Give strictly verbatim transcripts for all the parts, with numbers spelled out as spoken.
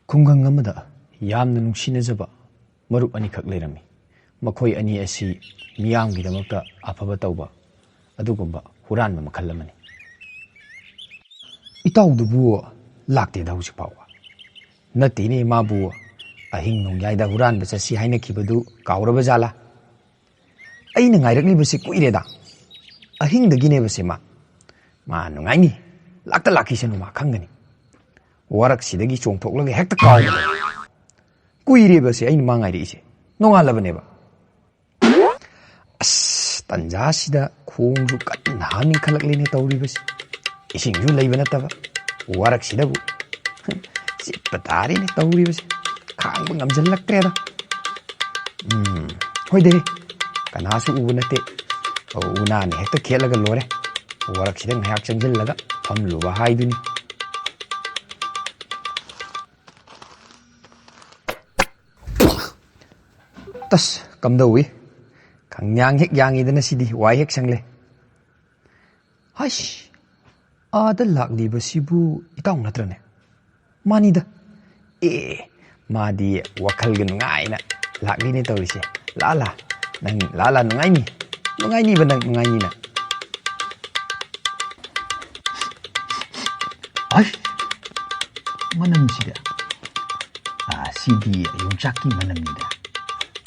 ꯈꯨꯡꯒꯪ ꯑꯃꯗ ꯌꯥꯝꯅ ꯅꯨꯡꯁꯤꯅꯖꯕ ꯃꯔꯨꯞ ꯑꯅꯤꯈꯛ ꯂꯩꯔꯝꯃꯤ꯫ ꯃꯈꯣꯏ ꯑꯅꯤ ꯑꯁꯤ ꯃꯤꯌꯥꯝꯒꯤꯗꯃꯛꯇ ꯑꯐꯕ ꯇꯧꯕ ꯑꯗꯨꯒꯨꯝꯕ ꯍꯨꯔꯥꯟꯕ ꯃꯈꯜ ꯑꯃꯅꯤ꯫ "ꯏꯇꯥꯎꯗꯨꯕꯨ ꯂꯥꯛꯇꯦꯗ ꯍꯧꯖꯤꯛ ꯐꯥꯎꯕ?" "ꯅꯠꯇꯦꯅꯦ, ꯃꯥꯕꯨ ꯑꯍꯤꯡ ꯅꯣꯡꯌꯥꯏꯗ ꯍꯨꯔꯥꯟꯕ ꯆꯠꯁꯤ ꯍꯥꯏꯅꯈꯤꯕꯗꯨ ꯀꯥꯎꯔꯕ ꯖꯥꯠꯂꯥ?" "ꯑꯩꯅ ꯉꯥꯏꯔꯛꯂꯤꯕꯁꯤ ꯀꯨꯏꯔꯦꯗ, ꯑꯍꯤꯡꯗꯒꯤꯅꯦꯕꯁꯦ ꯃꯥ꯫ ꯃꯥ ꯅꯨꯡꯉꯥꯏꯅꯤ, ꯂꯥꯛꯇ ꯂꯥꯛꯈꯤꯁꯅꯨ, ꯃꯥ ꯈꯪꯒꯅꯤ꯫ ꯋꯥꯔꯛꯁꯤꯗꯒꯤ ꯆꯣꯡꯊꯣꯛꯂꯒ ꯍꯦꯛꯇ ꯀꯥꯎꯕꯅꯦ꯫ ꯀꯨꯏꯔꯦꯕꯁꯦ ꯑꯩꯅ ꯃꯥ ꯉꯥꯏꯔꯛꯏꯁꯦ, ꯅꯣꯡꯉꯥꯜꯂꯕꯅꯦꯕ꯫" ꯑꯁ, ꯇꯟꯖꯥꯁꯤꯗ ꯈꯣꯡꯁꯨ ꯀꯟꯅ ꯍꯥꯝꯅꯤꯡꯈꯠꯂꯛꯂꯦꯅꯦ ꯇꯧꯔꯤꯕꯁꯦ꯫ ꯏꯁꯤꯡꯁꯨ ꯂꯩꯕ ꯅꯠꯇꯕ, ꯋꯥꯔꯛꯁꯤꯗꯕꯨ ꯆꯤꯠꯄ ꯇꯥꯔꯦꯅꯦ ꯇꯧꯔꯤꯕꯁꯦ꯫ ꯈꯥꯡꯕ ꯉꯝꯁꯤꯜꯂꯛꯇ꯭ꯔꯦꯗ꯫ ꯎꯝ, ꯍꯣꯏꯗꯦ, ꯀꯅꯥꯁꯨ ꯎꯕ ꯅꯠꯇꯦ꯫ ꯎꯅꯥꯅ ꯍꯦꯛꯇ ꯈꯦꯠꯂꯒ ꯂꯣꯏꯔꯦ꯫ ꯋꯥꯔꯛꯁꯤꯗ ꯉꯥꯏꯍꯥꯛ ꯆꯪꯁꯤꯜꯂꯒ ꯐꯝꯂꯨꯕ ꯍꯥꯏꯗꯨꯅꯤ꯫ ꯇꯁ, ꯀꯝꯗꯧꯏ? ꯈꯪꯌꯥꯡ ꯍꯦꯛ ꯌꯥꯡꯉꯤꯗꯅ ꯁꯤꯗꯤ, ꯋꯥꯏ ꯍꯦꯛ ꯁꯪꯂꯦ꯫ ꯍꯩꯁ, ꯑꯥꯗ ꯂꯥꯛꯂꯤꯕꯁꯤꯕꯨ ꯏꯇꯥꯎ ꯅꯠꯇ꯭ꯔꯅꯦ? ꯃꯥꯅꯤꯗ꯫ ꯑꯦ, ꯃꯥꯗꯤ ꯋꯥꯈꯜꯒ ꯅꯨꯡꯉꯥꯏꯅ ꯂꯥꯛꯂꯤꯅꯦ ꯇꯧꯔꯤꯁꯦ꯫ ꯂꯥ ꯂꯥ, ꯅꯪ ꯂꯥ ꯂꯥ ꯅꯨꯡꯉꯥꯏꯅꯤ꯫ ꯅꯨꯡꯉꯥꯏꯅꯤꯕ ꯅꯪ, ꯅꯨꯡꯉꯥꯏꯅꯤ ꯅꯪ꯫ ꯑꯩ, ꯃꯅꯝꯁꯤꯗꯤ꯫ ꯑꯥ, ꯁꯤꯗꯤ ꯌꯣꯡꯆꯥꯛꯀꯤ ꯃꯅꯝꯅꯤꯗ꯫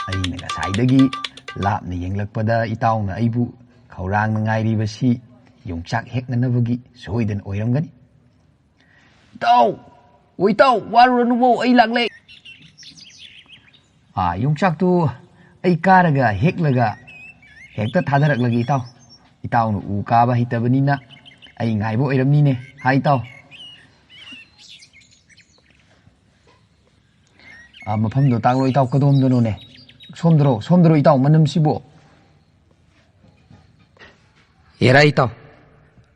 ꯑꯩꯅ ꯉꯁꯥꯏꯗꯒꯤ ꯂꯥꯞꯅ ꯌꯦꯡꯂꯛꯄꯗ ꯏꯇꯥꯎꯅ ꯑꯩꯕꯨ ꯈꯧꯔꯥꯡꯅ ꯉꯥꯏꯔꯤꯕꯁꯤ ꯌꯣꯡꯆꯥꯛ ꯍꯦꯛꯅꯅꯕꯒꯤ ꯁꯣꯏꯗꯅ ꯑꯣꯏꯔꯝꯒꯅꯤ꯫ ꯏꯇꯥꯎ! ꯑꯣ ꯏꯇꯥꯎ, ꯋꯥꯔꯨꯔꯅꯨꯕꯣ, ꯑꯩ ꯂꯥꯛꯂꯦ꯫ ꯑꯥ, ꯌꯣꯡꯆꯥꯛꯇꯨ ꯑꯩ ꯀꯥꯔꯒ ꯍꯦꯛꯂꯒ ꯍꯦꯛꯇ ꯊꯥꯗꯔꯛꯂꯒꯦ ꯏꯇꯥꯎ꯫ ꯏꯇꯥꯎꯅ ꯎ ꯀꯥꯕ ꯍꯩꯇꯕꯅꯤꯅ ꯑꯩ ꯉꯥꯏꯕ ꯑꯣꯏꯔꯝꯅꯤꯅꯦ꯫ ꯍꯥ ꯏꯇꯥꯎ? ꯑꯥ, ꯃꯐꯝꯗꯣ ꯇꯥꯛꯂꯣ ꯏꯇꯥꯎ, ꯀꯗꯣꯝꯗꯅꯣꯅꯦ? ꯁꯣꯝꯗꯔꯣ? ꯁꯣꯝꯗꯔꯣ ꯏꯇꯥꯎ, ꯃꯅꯝꯁꯤꯕꯣ? ꯑꯦꯔꯥ ꯏꯇꯥꯎ,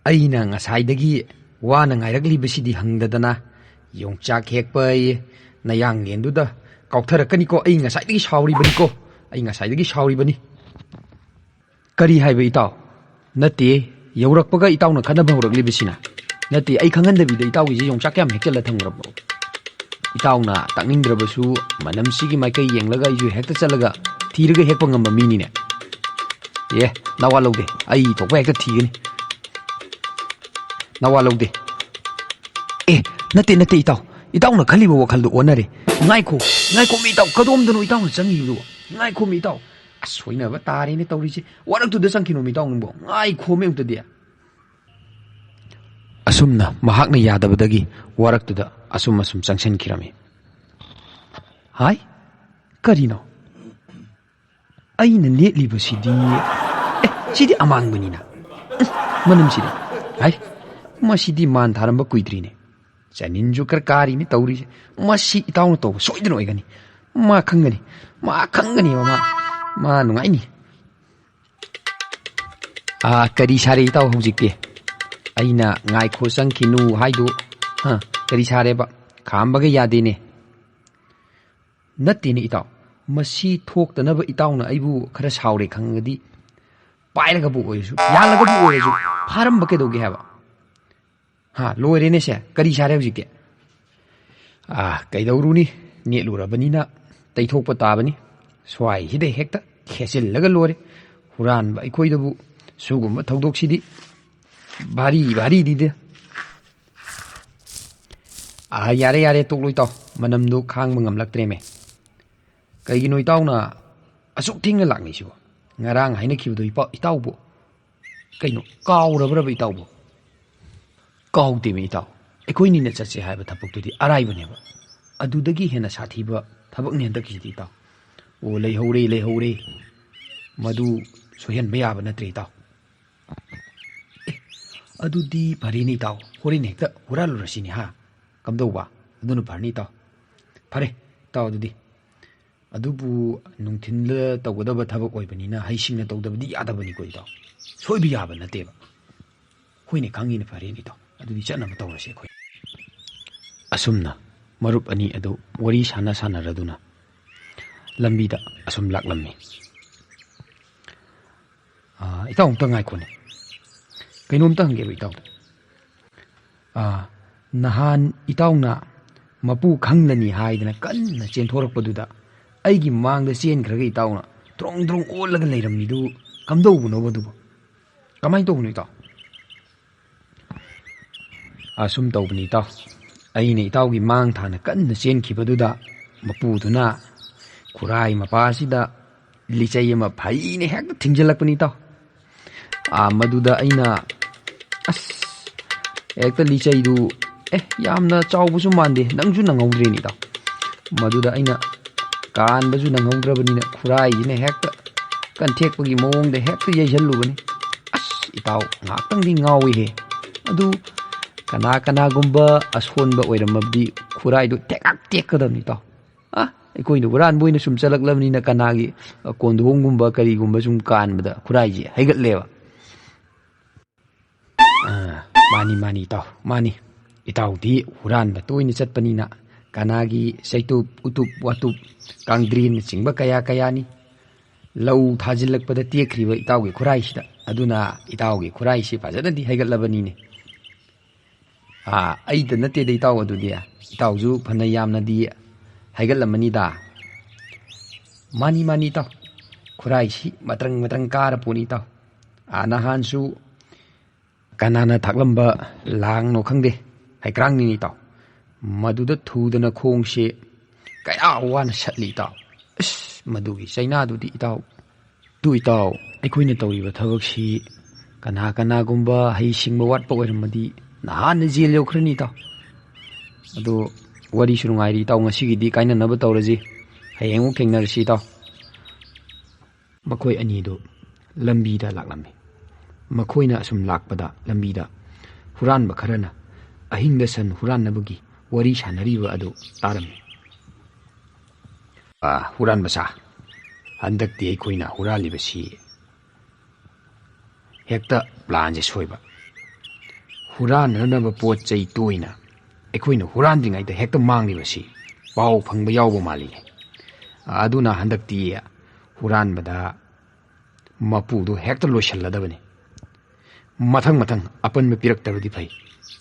ꯑꯩꯅ ꯉꯁꯥꯏꯗꯒꯤ ꯋꯥꯅ ꯉꯥꯏꯔꯛꯂꯤꯕꯁꯤꯗꯤ ꯍꯪꯗꯗꯅ ꯌꯣꯡꯆꯥꯛ ꯍꯦꯛꯄ ꯑꯌꯦ ꯅꯌꯥꯡꯂꯦꯟꯗꯨꯗ ꯀꯥꯎꯊꯔꯛꯀꯅꯤꯀꯣ꯫ ꯑꯩ ꯉꯁꯥꯏꯗꯒꯤ ꯁꯥꯎꯔꯤꯕꯅꯤꯀꯣ, ꯑꯩ ꯉꯁꯥꯏꯗꯒꯤ ꯁꯥꯎꯔꯤꯕꯅꯤ꯫ ꯀꯔꯤ ꯍꯥꯏꯕ ꯏꯇꯥꯎ? ꯅꯠꯇꯦ, ꯌꯧꯔꯛꯄꯒ ꯏꯇꯥꯎꯅ ꯈꯠꯅꯕ ꯍꯧꯔꯛꯂꯤꯕꯁꯤꯅ? ꯅꯠꯇꯦ, ꯑꯩ ꯈꯪꯍꯟꯗꯕꯤꯗ ꯏꯇꯥꯎꯒꯤꯁꯤ ꯌꯣꯡꯆꯥꯛ ꯀꯌꯥꯝ ꯍꯦꯛꯆꯜꯂ ꯊꯝꯈ꯭ꯔꯕꯣ? ꯏꯇꯥꯎꯅ ꯇꯥꯛꯅꯤꯡꯗ꯭ꯔꯕꯁꯨ ꯃꯅꯝꯁꯤꯒꯤ ꯃꯥꯏꯀꯩ ꯌꯦꯡꯂꯒ ꯑꯩꯁꯨ ꯍꯦꯛꯇ ꯆꯠꯂꯒ ꯊꯤꯔꯒ ꯍꯦꯛꯄ ꯉꯝꯕ ꯃꯤꯅꯤꯅꯦ꯫ ꯑꯦ, ꯅꯋꯥ ꯂꯧꯗꯦ, ꯑꯩ ꯊꯣꯛꯄ ꯍꯦꯛꯇ ꯊꯤꯒꯅꯤ꯫ ꯅꯋꯥ ꯂꯧꯗꯦ꯫ ꯑꯦ, ꯅꯠꯇꯦ, ꯅꯠꯇꯦ, ꯏꯇꯥꯎ꯫ ꯏꯇꯥꯎꯅ ꯈꯜꯂꯤꯕ ꯋꯥꯈꯜꯗꯣ ꯑꯣꯟꯅꯔꯦ꯫ ꯉꯥꯏꯈꯣ, ꯉꯥꯏꯈꯣꯃꯤ ꯏꯇꯥꯎ, ꯀꯗꯣꯝꯗꯅꯣ ꯏꯇꯥꯎꯅ ꯆꯪꯉꯤꯕꯗꯨꯕꯣ? ꯉꯥꯏꯈꯣꯃꯤ ꯏꯇꯥꯎ꯫ ꯑꯁ, ꯁꯣꯏꯅꯕ ꯇꯥꯔꯦꯅꯦ ꯇꯧꯔꯤꯁꯦ꯫ ꯋꯥꯔꯛꯇꯨꯗ ꯆꯪꯈꯤꯅꯣꯃꯤ ꯏꯇꯥꯎ ꯅꯪꯕꯣ꯫ ꯉꯥꯏꯈꯣꯃꯤ ꯑꯃꯨꯛꯇꯗꯤ꯫ ꯑꯁꯨꯝꯅ ꯃꯍꯥꯛꯅ ꯌꯥꯗꯕꯗꯒꯤ ꯋꯥꯔꯛꯇꯨꯗ ꯑꯁꯨꯝ ꯑꯁꯨꯝ ꯆꯪꯁꯤꯟꯈꯤꯔꯝꯃꯤ꯫ ꯍꯥꯏ? ꯀꯔꯤꯅꯣ? ꯑꯩꯅ ꯅꯦꯠꯂꯤꯕꯁꯤꯗꯤ, ꯑꯦ, ꯁꯤꯗꯤ ꯑꯃꯥꯡꯕꯅꯤꯅ꯫ ꯎꯝ, ꯃꯅꯝꯁꯤꯗꯤ꯫ ꯍꯥꯏ, ꯃꯁꯤꯗꯤ ꯃꯥꯟ ꯊꯥꯔꯝꯕ ꯀꯨꯏꯗ꯭ꯔꯤꯅꯦ꯫ ꯆꯅꯤꯟꯁꯨ ꯈꯔ ꯀꯥꯔꯤꯅꯦ ꯇꯧꯔꯤꯁꯦ꯫ ꯃꯁꯤ ꯏꯇꯥꯎꯅ ꯇꯧꯕ ꯁꯣꯏꯗꯅ ꯑꯣꯏꯒꯅꯤ꯫ ꯃꯥ ꯈꯪꯒꯅꯤ꯫ ꯃꯥ ꯈꯪꯒꯅꯤꯕ ꯃꯥ꯫ ꯃꯥ ꯅꯨꯡꯉꯥꯏꯅꯤ꯫ ꯑꯥ, ꯀꯔꯤ ꯁꯥꯔꯦ ꯏꯇꯥꯎ ꯍꯧꯖꯤꯛꯇꯤ? ꯑꯩꯅ ꯉꯥꯏꯈꯣ ꯆꯪꯈꯤꯅꯨ ꯍꯥꯏꯗꯨ, ꯍꯥ, ꯀꯔꯤ ꯁꯥꯔꯦꯕ? ꯈꯥꯝꯕꯒ ꯌꯥꯗꯦꯅꯦ꯫ ꯅꯠꯇꯦꯅꯦ ꯏꯇꯥꯎ, ꯃꯁꯤ ꯊꯣꯛꯇꯅꯕ ꯏꯇꯥꯎꯅ ꯑꯩꯕꯨ ꯈꯔ ꯁꯥꯎꯔꯦ ꯈꯪꯉꯒꯗꯤ ꯄꯥꯏꯔꯒꯕꯨ ꯑꯣꯏꯔꯁꯨ, ꯌꯥꯜꯂꯒꯕꯨ ꯑꯣꯏꯔꯁꯨ ꯐꯥꯔꯝꯕ ꯀꯩꯗꯧꯒꯦ ꯍꯥꯏꯕ? ꯍꯥ, ꯂꯣꯏꯔꯦꯅꯦ ꯁꯦ, ꯀꯔꯤ ꯁꯥꯔꯦ ꯍꯧꯖꯤꯛꯇꯤ? ꯑꯥ, ꯀꯩꯗꯧꯔꯨꯅꯤ, ꯅꯦꯠꯂꯨꯔꯕꯅꯤꯅ ꯇꯩꯊꯣꯛꯄ ꯇꯥꯕꯅꯤ꯫ ꯁ꯭ꯋꯥꯏꯁꯤꯗ ꯍꯦꯛꯇ ꯈꯦꯠꯆꯤꯜꯂꯒ ꯂꯣꯏꯔꯦ꯫ ꯍꯨꯔꯥꯟꯕ ꯑꯩꯈꯣꯏꯗꯕꯨ ꯁꯤꯒꯨꯝꯕ ꯊꯧꯗꯣꯛꯁꯤꯗꯤ ꯚꯥꯔꯤ ꯚꯥꯔꯤꯗꯤꯗ꯫ ꯑꯥ, ꯌꯥꯔꯦ, ꯌꯥꯔꯦ, ꯇꯣꯛꯂꯣ ꯏꯇꯥꯎ, ꯃꯅꯝꯗꯨ ꯈꯥꯡꯕ ꯉꯝꯂꯛꯇ꯭ꯔꯦꯃꯦ꯫ ꯀꯩꯒꯤꯅꯣ ꯏꯇꯥꯎꯅ ꯑꯁꯨꯛ ꯊꯦꯡꯅ ꯂꯥꯛꯅꯩꯁꯤꯕꯣ? ꯉꯔꯥꯡ ꯍꯥꯏꯅꯈꯤꯕꯗꯣ ꯏꯄꯥ-, ꯏꯇꯥꯎꯕꯨ ꯀꯩꯅꯣ ꯀꯥꯎꯔꯕ꯭ꯔꯕ ꯏꯇꯥꯎꯕꯨ? ꯀꯥꯎꯗꯦꯃꯤ ꯏꯇꯥꯎ, ꯑꯩꯈꯣꯏꯅꯤꯅ ꯆꯠꯁꯦ ꯍꯥꯏꯕ ꯊꯕꯛꯇꯨꯗꯤ ꯑꯔꯥꯏꯕꯅꯦꯕ꯫ ꯑꯗꯨꯗꯒꯤ ꯍꯦꯟꯅ ꯁꯥꯊꯤꯕ ꯊꯕꯛꯅꯤ ꯍꯟꯗꯛꯀꯤꯁꯤꯗꯤ ꯏꯇꯥꯎ꯫ ꯑꯣ, ꯂꯩꯍꯧꯔꯦ, ꯂꯩꯍꯧꯔꯦ꯫ ꯃꯗꯨ ꯁꯣꯏꯍꯟꯕ ꯌꯥꯕ ꯅꯠꯇ꯭ꯔꯦ ꯏꯇꯥꯎ꯫ ꯑꯦ, ꯑꯗꯨꯗꯤ ꯐꯔꯦꯅꯦ ꯏꯇꯥꯎ, ꯍꯣꯔꯦꯟ ꯍꯦꯛꯇ ꯍꯨꯔꯥꯜꯂꯨꯔꯁꯤꯅꯦ ꯍꯥ? ꯀꯝꯗꯧꯕ? ꯑꯗꯨꯅ ꯐꯔꯅꯤ ꯏꯇꯥꯎ꯫ ꯐꯔꯦ ꯏꯇꯥꯎ, ꯑꯗꯨꯗꯤ꯫ ꯑꯗꯨꯕꯨ ꯅꯨꯡꯊꯤꯜꯗ ꯇꯧꯒꯗꯕ ꯊꯕꯛ ꯑꯣꯏꯕꯅꯤꯅ ꯍꯩꯁꯤꯡꯅ ꯇꯧꯗꯕꯗꯤ ꯌꯥꯗꯕꯅꯤꯀꯣ ꯏꯇꯥꯎ꯫ ꯁꯣꯏꯕ ꯌꯥꯕ ꯅꯠꯇꯦꯕ꯫ ꯍꯣꯏꯅꯦ, ꯈꯪꯉꯤꯅꯦ, ꯐꯔꯦꯅꯦ ꯏꯇꯥꯎ꯫ ꯑꯗꯨꯗꯤ ꯆꯠꯅꯕ ꯇꯧꯔꯁꯦ ꯑꯩꯈꯣꯏ꯫ ꯑꯁꯨꯝꯅ ꯃꯔꯨꯞ ꯑꯅꯤ ꯑꯗꯨ ꯋꯥꯔꯤ ꯁꯥꯟꯅ ꯁꯥꯟꯅꯔꯗꯨꯅ ꯂꯝꯕꯤꯗ ꯑꯁꯨꯝ ꯂꯥꯛꯂꯝꯃꯤ꯫ ꯑꯥ, ꯏꯇꯥꯎ ꯑꯝꯇ ꯉꯥꯏꯈꯣꯅꯦ꯫ ꯀꯩꯅꯣꯝꯇ ꯍꯪꯒꯦꯕ ꯏꯇꯥꯎꯗ꯫ ꯑꯥ, ꯅꯍꯥꯟ ꯏꯇꯥꯎꯅ ꯃꯄꯨ ꯈꯪꯂꯅꯤ ꯍꯥꯏꯗꯅ ꯀꯟꯅ ꯆꯦꯟꯊꯣꯔꯛꯄꯗꯨꯗ ꯑꯩꯒꯤ ꯃꯥꯡꯗ ꯆꯦꯟꯈ꯭ꯔꯒ ꯏꯇꯥꯎꯅ ꯇ꯭ꯔꯣꯡ ꯇ꯭ꯔꯣꯡ ꯑꯣꯜꯂꯒ ꯂꯩꯔꯝꯃꯤꯗꯨ ꯀꯝꯗꯧꯕꯅꯣꯕ ꯑꯗꯨꯕꯨ? ꯀꯃꯥꯏꯅ ꯇꯧꯕꯅꯣ ꯏꯇꯥꯎ? ꯑꯁꯨꯝ ꯇꯧꯕꯅꯤ ꯏꯇꯥꯎ, ꯑꯩꯅ ꯏꯇꯥꯎꯒꯤ ꯃꯥꯡ ꯊꯥꯅ ꯀꯟꯅ ꯆꯦꯟꯈꯤꯕꯗꯨꯗ ꯃꯄꯨꯗꯨꯅ ꯈꯨꯔꯥꯏ ꯃꯄꯥꯁꯤꯗ ꯂꯤꯆꯩ ꯑꯃ ꯐꯩꯅ ꯍꯦꯛꯇ ꯊꯤꯡꯖꯤꯜꯂꯛꯄꯅꯤ ꯏꯇꯥꯎ꯫ ꯑꯥ, ꯃꯗꯨꯗ ꯑꯩꯅ, ꯑꯁ, ꯍꯦꯛꯇ ꯂꯤꯆꯩꯗꯨ, ꯑꯦ, ꯌꯥꯝꯅ ꯆꯥꯎꯕꯁꯨ ꯃꯥꯟꯗꯦ, ꯅꯪꯁꯨ ꯅꯪꯍꯧꯗ꯭ꯔꯦꯅꯦ ꯏꯇꯥꯎ꯫ ꯃꯗꯨꯗ ꯑꯩꯅ ꯀꯥꯟꯕꯁꯨ ꯅꯪꯍꯧꯗ꯭ꯔꯕꯅꯤꯅ ꯈꯨꯔꯥꯏꯁꯤꯅ ꯍꯦꯛꯇ ꯀꯟꯊꯦꯛꯄꯒꯤ ꯃꯑꯣꯡꯗ ꯍꯦꯛꯇ ꯌꯩꯁꯜꯂꯨꯕꯅꯤ꯫ ꯑꯁ, ꯏꯇꯥꯎ, ꯉꯥꯏꯍꯥꯛꯇꯪꯗꯤ ꯉꯥꯎꯏꯍꯦ꯫ ꯑꯗꯨ ꯀꯅꯥ ꯀꯅꯥꯒꯨꯝꯕ ꯑꯁꯣꯟꯕ ꯑꯣꯏꯔꯝꯃꯕꯗꯤ ꯈꯨꯔꯥꯏꯗꯨ ꯇꯦꯛꯀꯛ ꯇꯦꯛꯀꯗꯕꯅꯤ ꯏꯇꯥꯎ꯫ ꯑ, ꯑꯩꯈꯣꯏꯅ ꯍꯨꯔꯥꯟꯕ ꯑꯣꯏꯅ ꯁꯨꯝ ꯆꯠꯂꯛꯂꯕꯅꯤꯅ ꯀꯅꯥꯒꯤ, ꯑ, ꯀꯣꯟꯗꯣꯡꯒꯨꯝꯕ ꯀꯔꯤꯒꯨꯝꯕ ꯁꯨꯝ ꯀꯥꯟꯕꯗ ꯈꯨꯔꯥꯏꯁꯦ ꯍꯩꯒꯠꯂꯦꯕ꯫ ꯑ, ꯃꯥꯅꯤ, ꯃꯥꯅꯤ ꯏꯇꯥꯎ, ꯃꯥꯅꯤ꯫ ꯏꯇꯥꯎꯗꯤ ꯍꯨꯔꯥꯟꯕ ꯇꯣꯏꯅ ꯆꯠꯄꯅꯤꯅ ꯀꯅꯥꯒꯤ ꯆꯩꯇꯨꯞ, ꯎꯇꯨꯞ, ꯋꯥꯇꯨꯞ, ꯀꯥꯡꯗ꯭ꯔꯦꯟꯅꯆꯤꯡꯕ ꯀꯌꯥ ꯀꯌꯥꯅꯤ ꯂꯧ ꯊꯥꯖꯤꯜꯂꯛꯄꯗ ꯇꯦꯛꯈ꯭ꯔꯤꯕ ꯏꯇꯥꯎꯒꯤ ꯈꯨꯔꯥꯏꯁꯤꯗ꯫ ꯑꯗꯨꯅ ꯏꯇꯥꯎꯒꯤ ꯈꯨꯔꯥꯏꯁꯤ ꯐꯖꯅꯗꯤ ꯍꯩꯒꯠꯂꯕꯅꯤꯅꯦ꯫ ꯑꯥ, ꯑꯩꯗ ꯅꯠꯇꯦꯗ ꯏꯇꯥꯎ ꯑꯗꯨꯗꯤ꯫ ꯏꯇꯥꯎꯁꯨ ꯐꯅ ꯌꯥꯝꯅꯗꯤ ꯍꯩꯒꯠꯂꯝꯃꯅꯤꯗ꯫ ꯃꯥꯅꯤ, ꯃꯥꯅꯤ ꯏꯇꯥꯎ꯫ ꯈꯨꯔꯥꯏꯁꯤ ꯃꯇ꯭ꯔꯪ ꯃꯇ꯭ꯔꯪ ꯀꯥꯔ ꯄꯣꯠꯅꯤ ꯏꯇꯥꯎ꯫ ꯑꯥ, ꯅꯍꯥꯟꯁꯨ ꯀꯅꯥꯅ ꯊꯥꯛꯂꯝꯕ ꯂꯥꯡꯅꯣ ꯈꯪꯗꯦ, ꯍꯩꯀ꯭ꯔꯥꯡꯅꯤꯅꯤ ꯏꯇꯥꯎ꯫ ꯃꯗꯨꯗ ꯊꯨꯗꯅ ꯈꯣꯡꯁꯦ ꯀꯌꯥ ꯋꯥꯅ ꯁꯠꯂꯤ ꯏꯇꯥꯎ꯫ ꯑꯁ, ꯃꯗꯨꯒꯤ ꯆꯩꯅꯥꯗꯨꯗꯤ ꯏꯇꯥꯎ꯫ ꯇꯨ ꯏꯇꯥꯎ, ꯑꯩꯈꯣꯏꯅ ꯇꯧꯔꯤꯕ ꯊꯕꯛꯁꯤ ꯀꯅꯥ ꯀꯅꯥꯒꯨꯝꯕ ꯍꯩꯁꯤꯡꯕ ꯋꯥꯠꯄ ꯑꯣꯏꯔꯝꯃꯗꯤ ꯅꯍꯥꯟꯅ ꯖꯦꯜ ꯌꯧꯈ꯭ꯔꯅꯤ ꯏꯇꯥꯎ꯫ ꯑꯗꯣ ꯋꯥꯔꯤꯁꯨ ꯅꯨꯡꯉꯥꯏꯔꯤ ꯏꯇꯥꯎ, ꯉꯁꯤꯒꯤꯗꯤ ꯀꯥꯏꯅꯅꯕ ꯇꯧꯔꯁꯤ꯫ ꯍꯌꯦꯡ ꯑꯃꯨꯛ ꯊꯦꯡꯅꯔꯁꯤ ꯏꯇꯥꯎ꯫ ꯃꯈꯣꯏ ꯑꯅꯤꯗꯨ ꯂꯝꯕꯤꯗ ꯂꯥꯛꯂꯝꯃꯤ꯫ ꯃꯈꯣꯏꯅ ꯑꯁꯨꯝ ꯂꯥꯛꯄꯗ ꯂꯝꯕꯤꯗ ꯍꯨꯔꯥꯟꯕ ꯈꯔꯅ ꯑꯍꯤꯡꯗ ꯁꯟ ꯍꯨꯔꯥꯟꯅꯕꯒꯤ ꯋꯥꯔꯤ ꯁꯥꯟꯅꯔꯤꯕ ꯑꯗꯨ ꯇꯥꯔꯝꯃꯤ꯫ "ꯑ, ꯍꯨꯔꯥꯟꯕ ꯁꯥ, ꯍꯟꯗꯛꯇꯤ ꯑꯩꯈꯣꯏꯅ ꯍꯨꯔꯥꯜꯂꯤꯕꯁꯤ ꯍꯦꯛꯇ ꯄ꯭ꯂꯥꯟꯁꯦ ꯁꯣꯏꯕ꯫ ꯍꯨꯔꯥꯟꯅꯅꯕ ꯄꯣꯠ ꯆꯩ ꯇꯣꯏꯅ ꯑꯩꯈꯣꯏꯅ ꯍꯨꯔꯥꯟꯗ꯭ꯔꯤꯉꯩꯗ ꯍꯦꯛꯇ ꯃꯥꯡꯂꯤꯕꯁꯤ ꯄꯥꯎ ꯐꯪꯕ ꯌꯥꯎꯕ ꯃꯥꯜꯂꯤꯅꯦ꯫ ꯑꯗꯨꯅ ꯍꯟꯗꯛꯇꯤ ꯍꯨꯔꯥꯟꯕꯗ ꯃꯄꯨꯗꯣ ꯍꯦꯛꯇ ꯂꯣꯏꯁꯤꯜꯂꯗꯕꯅꯤ꯫ ꯃꯊꯪ ꯃꯊꯪ ꯑꯄꯟꯕ ꯄꯤꯔꯛꯇꯕꯗꯤ ꯐꯩ,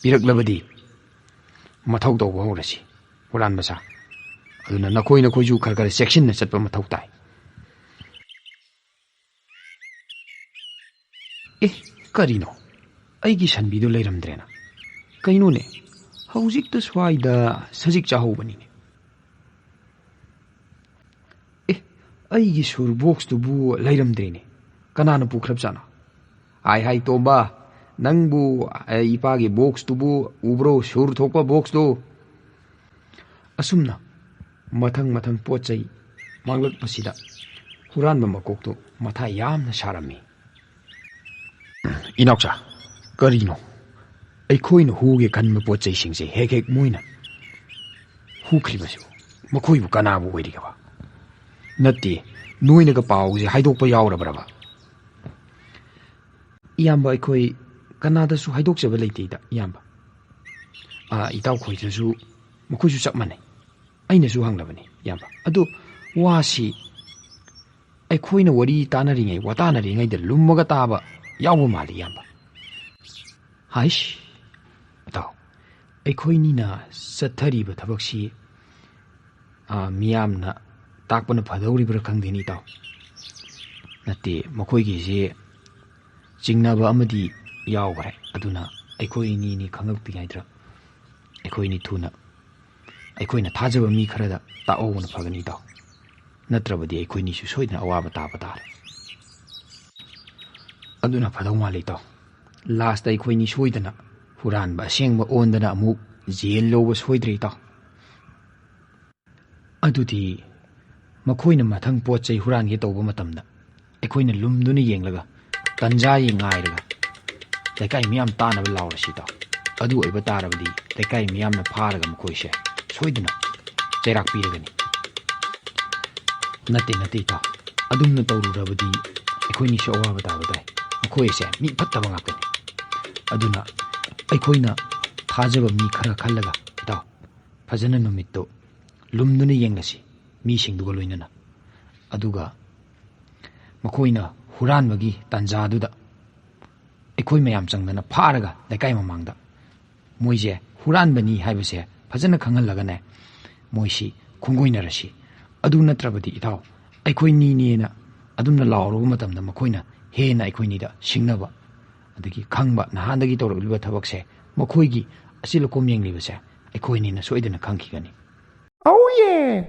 ꯄꯤꯔꯛꯂꯕꯗꯤ ꯃꯊꯧ ꯇꯧꯕ ꯍꯧꯔꯁꯤ꯫ ꯍꯨꯔꯥꯟꯕ ꯁꯥ꯫ ꯑꯗꯨꯅ ꯅꯈꯣꯏ ꯅꯈꯣꯏꯁꯨ ꯈꯔ ꯈꯔ ꯆꯦꯛꯁꯤꯟꯅ ꯆꯠꯄ ꯃꯊꯧ ꯇꯥꯏ꯫ ꯑꯦ, ꯀꯔꯤꯅꯣ? ꯑꯩꯒꯤ ꯁꯟꯕꯤꯗꯨ ꯂꯩꯔꯝꯗ꯭ꯔꯦꯅ꯫ ꯀꯩꯅꯣꯅꯦ? ꯍꯧꯖꯤꯛꯇ ꯁ꯭ꯋꯥꯏꯗ ꯁꯖꯤꯛ ꯆꯥꯍꯧꯕꯅꯤꯅꯦ꯫ ꯑꯦ, ꯑꯩꯒꯤ ꯁꯨꯔ ꯕꯣꯛꯁꯇꯨꯕꯨ ꯂꯩꯔꯝꯗ꯭ꯔꯦꯅꯦ꯫ ꯀꯅꯥꯅ ꯄꯨꯈ꯭ꯔꯕꯖꯥꯠꯅꯣ? ꯍꯥꯏ ꯍꯥꯏ ꯇꯣꯝꯕ, ꯅꯪꯕꯨ ꯑꯩ ꯏꯄꯥꯒꯤ ꯕꯣꯛꯁꯇꯨꯕꯨ ꯎꯕ꯭ꯔꯣ? ꯁꯨꯔ ꯊꯣꯛꯄ ꯕꯣꯛꯁꯇꯨ꯫ ꯑꯁꯨꯝꯅ ꯃꯊꯪ ꯃꯊꯪ ꯄꯣꯠ ꯆꯩ ꯃꯥꯡꯂꯛꯄꯁꯤꯗ ꯍꯨꯔꯥꯟꯕ ꯃꯀꯣꯛꯇꯨ ꯃꯊꯥ ꯌꯥꯝꯅ ꯁꯥꯔꯝꯃꯤ꯫ ꯏꯅꯥꯎꯆꯥ, ꯀꯔꯤꯅꯣ? ꯑꯩꯈꯣꯏꯅ ꯍꯨꯒꯦ ꯈꯟꯕ ꯄꯣꯠ ꯆꯩꯁꯤꯡꯁꯦ ꯍꯦꯛ ꯍꯦꯛ ꯃꯣꯏꯅ ꯍꯨꯈ꯭ꯔꯤꯕꯁꯤꯕꯨ? ꯃꯈꯣꯏꯕꯨ ꯀꯅꯥꯕꯨ ꯑꯣꯏꯔꯤꯒꯕ? ꯅꯠꯇꯦ, ꯅꯣꯏꯅꯒ ꯄꯥꯎꯁꯦ ꯍꯥꯏꯗꯣꯛꯄ ꯌꯥꯎꯔꯕ꯭ꯔꯕ? ꯏꯌꯥꯝꯕ, ꯑꯩꯈꯣꯏ ꯀꯅꯥꯗꯁꯨ ꯍꯥꯏꯗꯣꯛꯆꯕ ꯂꯩꯇꯦꯗ, ꯏꯌꯥꯝꯕ꯫ ꯑꯥ, ꯏꯇꯥꯎꯈꯣꯏꯗꯁꯨ ꯃꯈꯣꯏꯁꯨ ꯆꯞ ꯃꯥꯟꯅꯩ꯫ ꯑꯩꯅꯁꯨ ꯍꯪꯂꯕꯅꯤ, ꯏꯌꯥꯝꯕ꯫ ꯑꯗꯨ ꯋꯥꯁꯤ ꯑꯩꯈꯣꯏꯅ ꯋꯥꯔꯤ ꯇꯥꯅꯔꯤꯉꯩ, ꯋꯥꯇꯥꯅꯔꯤꯉꯩꯗ ꯂꯨꯝꯃꯒ ꯇꯥꯕ ꯌꯥꯎꯕ ꯃꯥꯜꯂꯤ, ꯏꯌꯥꯝꯕ꯫ ꯍꯥꯏꯁ, ꯏꯇꯥꯎ, ꯑꯩꯈꯣꯏꯅꯤꯅ ꯆꯠꯊꯔꯤꯕ ꯊꯕꯛꯁꯤ, ꯑꯥ, ꯃꯤꯌꯥꯝꯅ ꯇꯥꯛꯄꯅ ꯐꯗꯧꯔꯤꯕ꯭ꯔꯥ ꯈꯪꯗꯦꯅꯦ, ꯏꯇꯥꯎ꯫ ꯅꯠꯇꯦ, ꯃꯈꯣꯏꯒꯤꯁꯤ ꯆꯤꯡꯅꯕ ꯑꯃꯗꯤ ꯌꯥꯎꯈ꯭ꯔꯦ꯫ ꯑꯗꯨꯅ ꯑꯩꯈꯣꯏ ꯑꯅꯤꯅꯤ ꯈꯪꯉꯛꯇ꯭ꯔꯤꯉꯩꯗ ꯑꯩꯈꯣꯏꯅꯤ ꯊꯨꯅ ꯑꯩꯈꯣꯏꯅ ꯊꯥꯖꯕ ꯃꯤ ꯈꯔꯗ ꯇꯥꯛꯍꯧꯕꯅ ꯐꯒꯅꯤ, ꯏꯇꯥꯎ꯫ ꯅꯠꯇ꯭ꯔꯕꯗꯤ ꯑꯩꯈꯣꯏꯅꯤꯁꯨ ꯁꯣꯏꯗꯅ ꯑꯋꯥꯕ ꯇꯥꯕ ꯇꯥꯔꯦ꯫ ꯑꯗꯨꯅ ꯐꯗꯧ ꯃꯥꯜꯂꯤ, ꯏꯇꯥꯎ꯫ ꯂꯥꯁꯇ ꯑꯩꯈꯣꯏꯅꯤ ꯁꯣꯏꯗꯅ ꯍꯨꯔꯥꯟꯕ ꯑꯁꯦꯡꯕ ꯑꯣꯟꯗꯅ ꯑꯃꯨꯛ ꯖꯦꯜ ꯌꯧꯕ ꯁꯣꯏꯗ꯭ꯔꯦ, ꯏꯇꯥꯎ꯫ ꯑꯗꯨꯗꯤ ꯃꯈꯣꯏꯅ ꯃꯊꯪ ꯄꯣꯠ ꯆꯩ ꯍꯨꯔꯥꯟꯒꯦ ꯇꯧꯕ ꯃꯇꯝꯗ ꯑꯩꯈꯣꯏꯅ ꯂꯨꯝꯗꯨꯅ ꯌꯦꯡꯂꯒ, ꯇꯟꯖꯥ ꯌꯦꯡ ꯉꯥꯏꯔꯒ, ꯂꯩꯀꯥꯏ ꯃꯤꯌꯥꯝ ꯇꯥꯅꯕ ꯂꯥꯎꯔꯁꯤ, ꯏꯇꯥꯎ꯫ ꯑꯗꯨ ꯑꯣꯏꯕ ꯇꯥꯔꯕꯗꯤ ꯂꯩꯀꯥꯏ ꯃꯤꯌꯥꯝꯅ ꯐꯥꯔꯒ ꯃꯈꯣꯏꯁꯦ ꯁꯣꯏꯗꯅ ꯆꯩꯔꯥꯛ ꯄꯤꯔꯒꯅꯤ꯫ ꯅꯠꯇꯦ, ꯅꯠꯇꯦ, ꯏꯇꯥꯎ꯫ ꯑꯗꯨꯝꯅ ꯇꯧꯔꯨꯔꯕꯗꯤ ꯑꯩꯈꯣꯏꯅꯤꯁꯨ ꯑꯋꯥꯕ ꯇꯥꯕ ꯇꯥꯏ꯫ ꯃꯈꯣꯏ ꯑꯁꯦ ꯃꯤ ꯐꯠꯇꯕ ꯉꯥꯛꯇꯅꯤ꯫ ꯑꯗꯨꯅ ꯑꯩꯈꯣꯏꯅ ꯊꯥꯖꯕ ꯃꯤ ꯈꯔ ꯈꯜꯂꯒ, ꯏꯇꯥꯎ, ꯐꯖꯅ ꯅꯨꯃꯤꯠꯇꯨ ꯂꯨꯝꯗꯨꯅ ꯌꯦꯡꯂꯁꯤ, ꯃꯤꯁꯤꯡꯗꯨꯒ ꯂꯣꯏꯅꯅ꯫ ꯑꯗꯨꯒ ꯃꯈꯣꯏꯅ ꯍꯨꯔꯥꯟꯕꯒꯤ ꯇꯥꯟꯖꯥꯗꯨꯗ ꯑꯩꯈꯣꯏ ꯃꯌꯥꯝ ꯆꯪꯗꯅ ꯐꯥꯔꯒ ꯂꯩꯀꯥꯏ ꯃꯃꯥꯡꯗ ꯃꯣꯏꯁꯦ ꯍꯨꯔꯥꯟꯕꯅꯤ ꯍꯥꯏꯕꯁꯦ ꯐꯖꯅ ꯈꯪꯍꯜꯂꯒꯅꯦ, ꯃꯣꯏꯁꯤ ꯈꯣꯡꯒꯣꯏꯅꯔꯁꯤ꯫ ꯑꯗꯨ ꯅꯠꯇ꯭ꯔꯕꯗꯤ ꯏꯇꯥꯎ, ꯑꯩꯈꯣꯏꯅꯤꯅꯦꯅ ꯑꯗꯨꯝꯅ ꯂꯥꯎꯔꯨꯕ ꯃꯇꯝꯗ ꯃꯈꯣꯏꯅ ꯍꯦꯟꯅ ꯑꯩꯈꯣꯏꯅꯤꯗ ꯁꯤꯡꯅꯕ, ꯑꯗꯒꯤ ꯈꯪꯕ, ꯅꯍꯥꯟꯗꯒꯤ ꯇꯧꯔꯛꯂꯤꯕ ꯊꯕꯛꯁꯦ, ꯃꯈꯣꯏꯒꯤ ꯑꯆꯤꯜ ꯑꯀꯣꯝ ꯌꯦꯡꯂꯤꯕꯁꯦ ꯑꯩꯈꯣꯏꯅꯤꯅ ꯁꯣꯏꯗꯅ ꯈꯪꯈꯤꯒꯅꯤ꯫ ꯑꯧꯌꯦ,